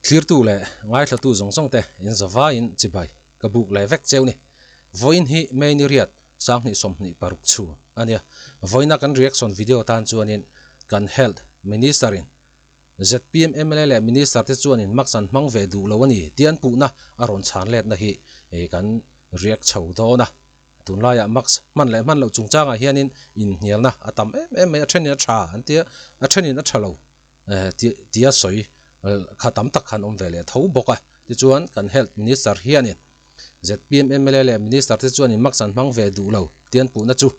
Thlirtu leh ngaithlatu zawng zawng te in zavaiin chibai ka buk leh vek cheu ni. Vawiin hi May ni riat sanghnih 26 chhu a nia. Vawiina kan reaction video tan chuanin kan Health Minister in zpm mla leh Minister te chuanin mask an hmang ve duh lo a ni tih an puhna a rawn chhan letna hi kan react chho dawn a. Tunlaiah mask hman leh hman loh chungchangah hianin inhnialna a tam em em mai a, a thenin a tha an tia, a thenin a tha lo tia sawi kha tam tak khan awm ve leh tho bawk a. Tichuan kan Health Minister hianin zpm mla leh Minister te chuanin mask an hmang ve duh lo tih an puhna chu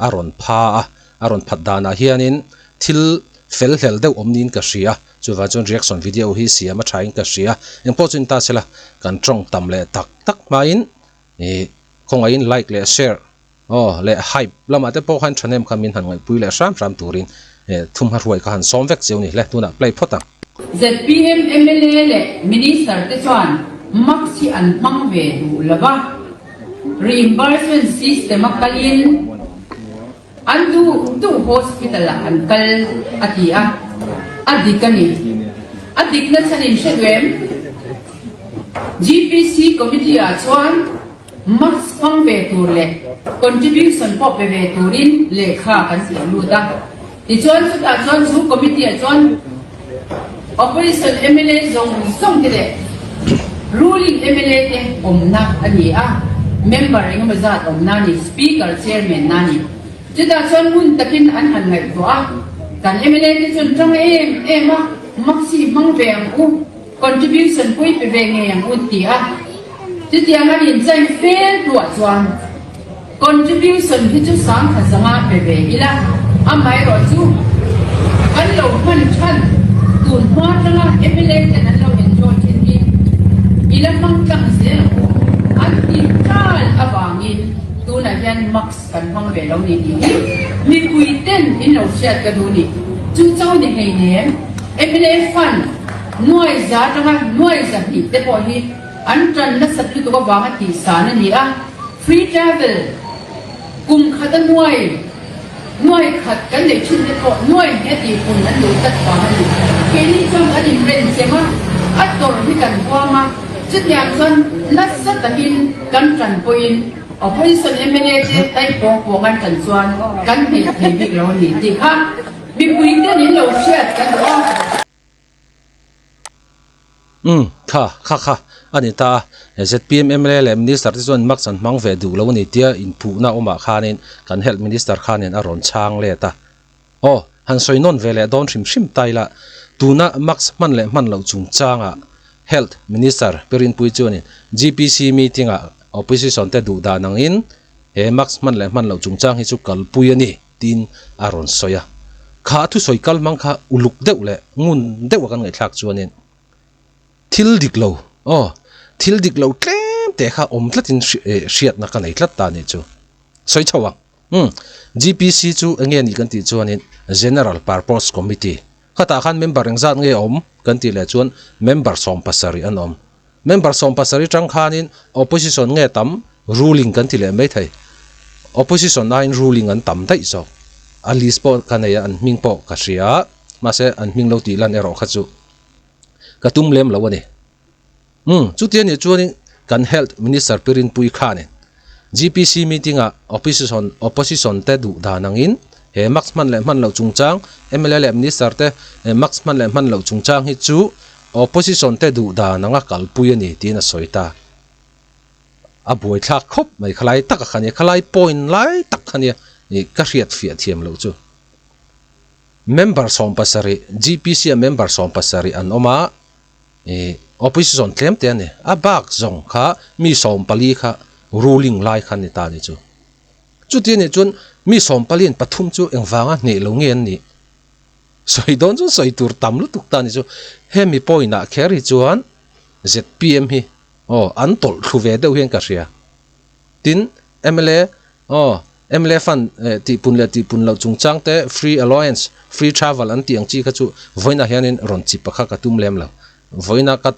a rawn pha a, a rawn phat danah hianin thil fel hlel deuh awm niin ka hria. Chuvang chuan reaction video hi siam a thain ka hria. Engpawh chu ni ta sela kan tawng tam leh tak tak hmain Ih, khawngaihin like leh share aw leh hype lamah te pawh khan thahnem kha min han ngaihpui leh hram hram turin thumhma hruai kha han sawm vek cheu ni hle tunah play phawt ang. Zpm mla leh Minister te chuan mask hi an hmang ve duh lo va, reimbursement system a kalin an duh duh hospital ah an kal a ti a, a dik a ni. A dikna chhan in hre duh em? GPC Committee ah chuan mask hmang ve tur leh contribution pawh pe ve turin lehkha kan siam lut a. Tichuan chutah chuan chu committee ah chuan Opposition mla zawng zawng te leh Ruling mla te awmna a ni a, member engemaw zat awmna a ni, Speaker, Chairman na a ni. Chutah chuan ngun takin an han ngaihtuah a, kan mla te chuan tang em em a, mask hi hmang ve ang u. Contribution pui pe ve ngei ang u ti a, chutiang an inchai fel hnuah chuan contribution hi chu sangkhat zanga pe ve ila, amaherawh chu kan lo hman than tun hma atanga mla ten an lo enjoy thin hi ila hmang tlang zel ang u an ti tal avangin tunah hian mask kan hmang ve lo ni tih hi mipui ten in lo hriat ka duh ni. Chu chauh ni hleinem mla fund Nuai za atanga nuai zahnih te pawh hi an tan nasat lutuk avanga tihsan a ni a, free travel kum khata nuai nuai khat kan neih thin te pawh nuai hnih a tihpun an duh tlat vang a ni. Keini chuan kan inren chem a, a tawrh hi kan huam a, chutiang chuan nasa takin kan tan pawhin opposition mla te tai pawng pawng an tan chuan kan hneih thei bik lo a ni tih kha mipui ten in lo hriat kan duh a. Umm, kha, kha kha a ni ta a. Zpm mla leh Minister te chuan mask an hmang ve duh lo a ni tia inpuhna awmah khanin kan Health Minister khanin a rawn chhang let a. Aw, han sawi nawn ve leh dawn hrim hrim ta ila, tuna mask hman leh hman loh chungchangah Health Minister Pi Rinpuii chuanin GPC meeting-ah Opposition te duh dan angin he mask hman leh hman loh chungchang hi chu kalpui a ni. Tiin a rawn sawi a. Kha a thusawi kal hmang kha uluk deuh leh ngun deuh a kan ngaihthlak chuanin thil dik lo, aw, thil dik lo tlem teh kha awm tlatin hriatna ka nei tlat ta nih chu. Sawi chho ang. Umm, GPC chu enge nih kan tih chuanin General Purpose Committee. Khatah khan member engzat nge awm kan tih leh chuan member 70 an awm. Member 70 tang khanin opposition nge tam ruling kan ti leh mai thei. Opposition aiin ruling an tam daih zawk. A list pawh ka nei a, an hming pawh ka hria a, mahse an hming lo tih lan erawh kha chu ka tum lem lo a ni. Umm, chuti a nih chuanin kan Health Minister Pi Rinpuii khanin GPC meeting ah opposition opposition te duh dan angin he mask hman leh hman loh chungchang mla leh Minister te mask hman leh hman loh chungchang hi chu Opposition te duh dan anga kalpui a ni tiin a sawi ta. A buaithlak khawp mai khalai taka kha nia, khalai point lai tak kha nia ka hriat fiah thiam loh chu. Member 70, GPC a member 70 an awm a, opposition tlem te a ni. A bak zawng kha mi 14 kha ruling lai kha ni ta ni chu. Chuti a nih chuan mi 14 in pathum chu engvanga hneh lo nge an nih? Sawi dawn chu sawi tur tam lutuk ta ni chu. Hemi point ah kher hi chuan zpm hi aw an tawlh thlu ve deuh hian ka hria. Tin mla aw mla fund tihpun leh tihpun loh chungchang te free allowance, free travel an tih ang chi kha chu vawiinah hianin rawn chip a kha ka tum lem lo. Vawiina ka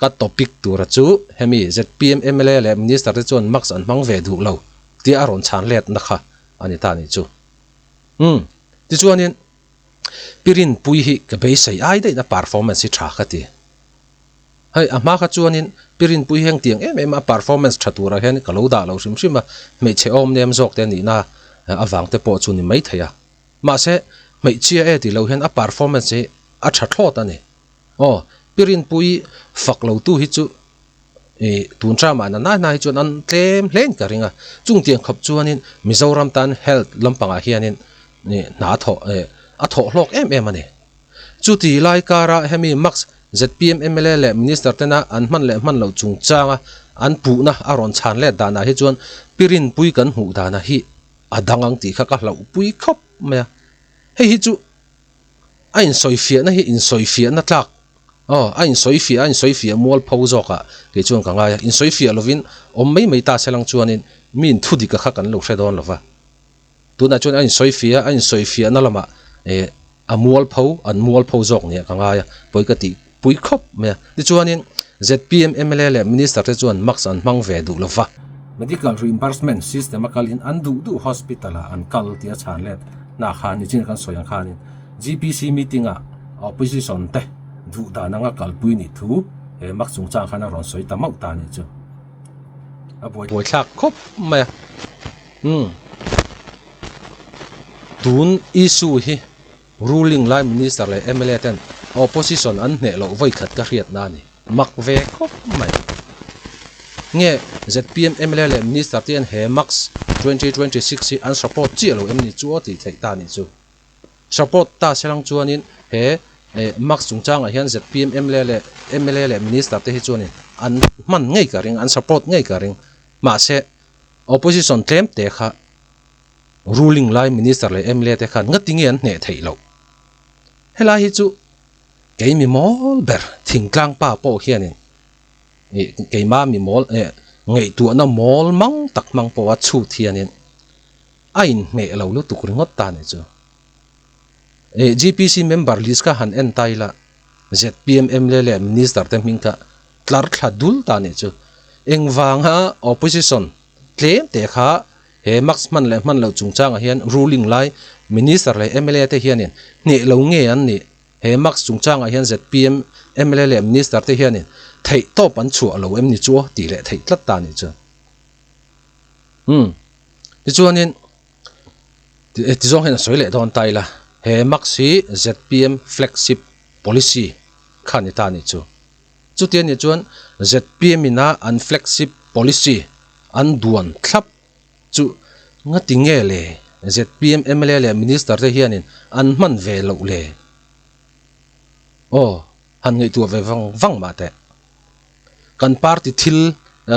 ka topic tura chu hemi zpm mla leh minister te chuan mask an hmang ve duh lo tia a rawn chhan letna kha a ni ta ni chu. Umm tichuanin Pi Rinpuii hi ka beisei ai daihna performance hi tha ka ti. Hei a hma kha chuanin Pi Rinpui hi engtiang em em a performance tha turah hian ka lo dah lo hrim hrim a, hmeichhe awm nem zawk te nihna avang te pawh chu ni maithei a. Mahse, hmeichhia e tih loh hian a performance hi a tha thlawt a ni. Aw, Pi Rinpui fak lo tu hi chu ih tun tramah na na hi chuan an tlem hlein ka ring a. Chungtiang khawp chuanin Mizoram tan health lampangah hianin ih hna a thawh eh a thawh hlawk em em a ni. Chuti lai kara hemi Max zpm mla leh Minister tena an hman leh hman loh chungchanga an puhna a rawn chhan let danah hi chuan Pi Rinpui kan hmuh dana hi a dang ang tih kha ka hlauhpui khawp mai a. Hei hi chu a insawifiahna hi insawifiahna tlak aw a insawifiah a insawifiah mualpho zawkah kei chuan ka ngai a. Insawifiah lovin awm mai mai ta se lang chuanin miin thudika kha kan lo hre dawn lova. Tunah chuan a insawifiah a, a insawifiahna lamah eh a mualpho, an mualpho zawk nia ka ngai a, pawi ka tih pui khawp mai a. Tichuanin zpm mla leh minister te chuan mask an hmang ve duh lova. Medical reimbursement system a kalin an duh duh hospital ah an kal tih a chhan let na khan nichin kan sawi ang khanin GPC meeting ah opposition te duh dan anga kalpui nih thu he mask chungchang khan a rawn sawi ta mauh ta nih chu a buaithlak khawp mai a. Umm. Tun issue hi ruling lai minister leh mla ten opposition an hneh loh vawi khat ka hriat na a ni. Mak ve khawp mai. Nge zpm mla leh minister te hian he max 2026 hi an support chiah lo em ni chu aw tih theih ta nih chu. Support ta se lang chuanin he max chungchangah hian zpm mla leh mla leh minister te hi chuanin an hman ngei ka ring an support ngei ka ring. Mahse. Opposition tlem te kha ruling lai minister leh mla te khan ngati nge an hneh theih loh? Helai hi chu kei mi mawl ber thingtlang pa pawh hianin ih keima mi mawl eh ngaihtuahna mawl mang tak hmang pawha chhut hianin a inhneh lo lutuk ringawt ta nih chu. Ih GPC member list kha han en ta ila zpm mla leh minister te hming kha tlar thla dul ta nih chu. Engvanga opposition tlem te kha he mask hman leh hman loh chungchangah hian ruling lai minister leh mla te hianin hneh lo nge an nih? He mask chungchangah hian zpm mla leh minister te hianin theih tawp an chhuah lo em ni chu aw tih leh theih tlat ta nih chu. Umm tichuanin tizawng hian a sawi leh dawn ta ila he mask hi zpm flagship policy kha ni ta nih chu. Chuti anih chuan zpm ina an flagship policy an duan thlap chu ngati nge le zpm mla leh minister te hianin an hman ve loh le? Aw, han ngaihtuah ve vang vang mah teh. Kan party thil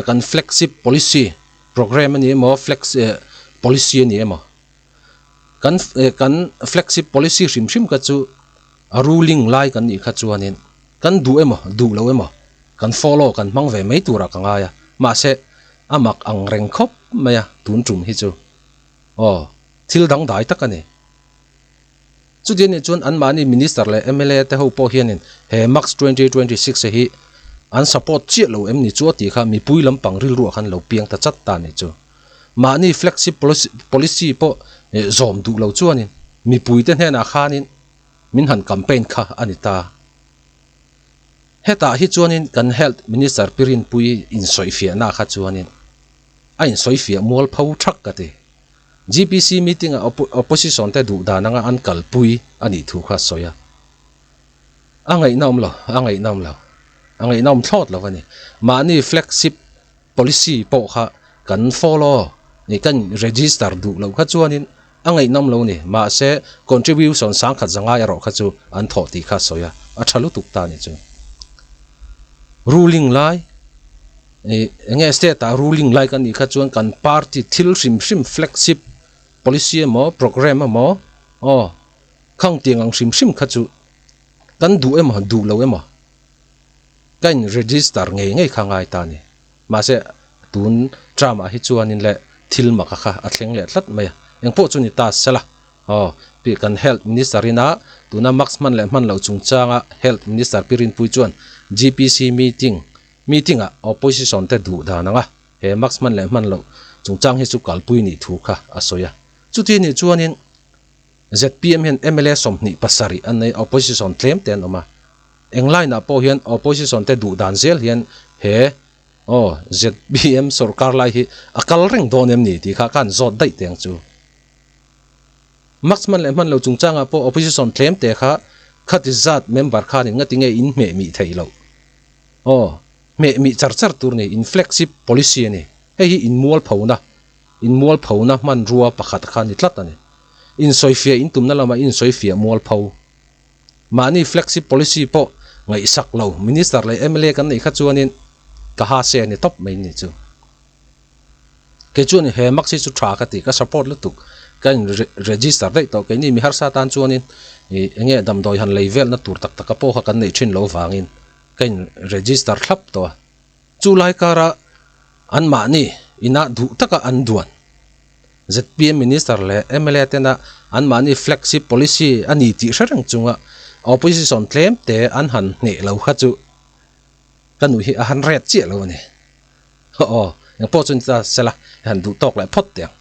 kan flagship policy programme a ni emaw flag policy a ni emaw kan kan flagship policy hrim hrim kha chu a ruling lai kan nih kha chuanin Kan duh emaw, duh lo emaw, kan follow kan hmang ve mai turah ka ngai a, mahse a mak ang reng khawp mai a tun tum hi chu. Aw, thil dangdai tak a ni. Chuti anih chuan anmahni Minister leh mla te ho pawh hianin he Max 2026 hi an support chiah lo em ni chu a tih kha mipui lampang rilruah khan lo piang ta chat ta a nih chu. Mahni flagship policy pawh zawm duh lo chuanin mipuite hnenah khanin min han campaign kha a ni ta. Hetah hi chuanin kan Health Minister Pi Rinpuii insawifiahna kha chuanin a insawifiah mualpho thak ka ti. GPC meeting-ah opposition te duh dan anga an kalpui a nih thu kha a sawi a. A ngaihnawm lo, a ngaihnawm lo, a ngaihnawm thlawt lo a ni. Mahni flagship Policy pawh kha kan follow nih kan register duh loh kha chuanin a ngaihnawm lo ni. Mahse, contribution sangkhat zangai erawh kha chu an thawh tih kha a sawi a, a tha lutuk ta nih chu. Ruling lai, ih enge state ah ruling lai kan nih kha chuan kan party thil hrim hrim flagship policy emaw programme emaw aw khang tiang ang hrim hrim kha chu kan duh emaw duh lo emaw Ka in register ngei ngei kha ngai ta a ni. Mahse, tun term ah hi chuanin leh thil maka kha a thleng leh tlat mai a. Engpawh chu ni ta sela. Aw, pi kan Health Minister ina tuna mask hman leh hman loh chungchanga Health Minister Pi Rinpui chuan GPC meeting meeting ah opposition te duh dan anga he mask hman leh hman loh chungchang hi chu kalpui nih thu kha a sawi a. Chuti nih chuanin zpm hian mla 27 an nei a, opposition tlem te an awm a. Eng line ah pawh hian opposition te duh dan zel hian he aw zpm sorkar lai hi a kal reng dawn em ni tih kha ka han zawt daih teh ang chu. Max hman leh hman lo chungchangah pawh opposition tlem te kha khati zat member khanin ngati nge in hmeh mih theih loh. Aw hmeh mih char char tur ni in flagship policy a ni. Hei hi in mualphona in mualphona hmanrua pakhat kha ni tlat a ni. Insawifiah in tumna lamah insawifiah mualpho. Mahni flagship policy pawh ngaihsak lo Minister leh mla kan neih kha chuanin ka ha se a ni tawp mai ni chu. Kei chuan he max hi chu tha ka ti, ka support lutuk, ka in register daih tawh keini mi harsa tan chuanin ih enge damdawi han lei velna tur tak taka pawh kha kan neih thin lo vangin ka in register thlap tawh a. Chu lai kara anmahni inah duh taka an duan. Zpm Minister leh mla tena anmahni flagship policy a ni tih hre reng chunga opposition tlem te an han hneh lo kha chu ka nuih hi a han ret chiah lo a ni. Aw, engpawh chu ni ta sela, i han duh tawk leh phawt teh ang.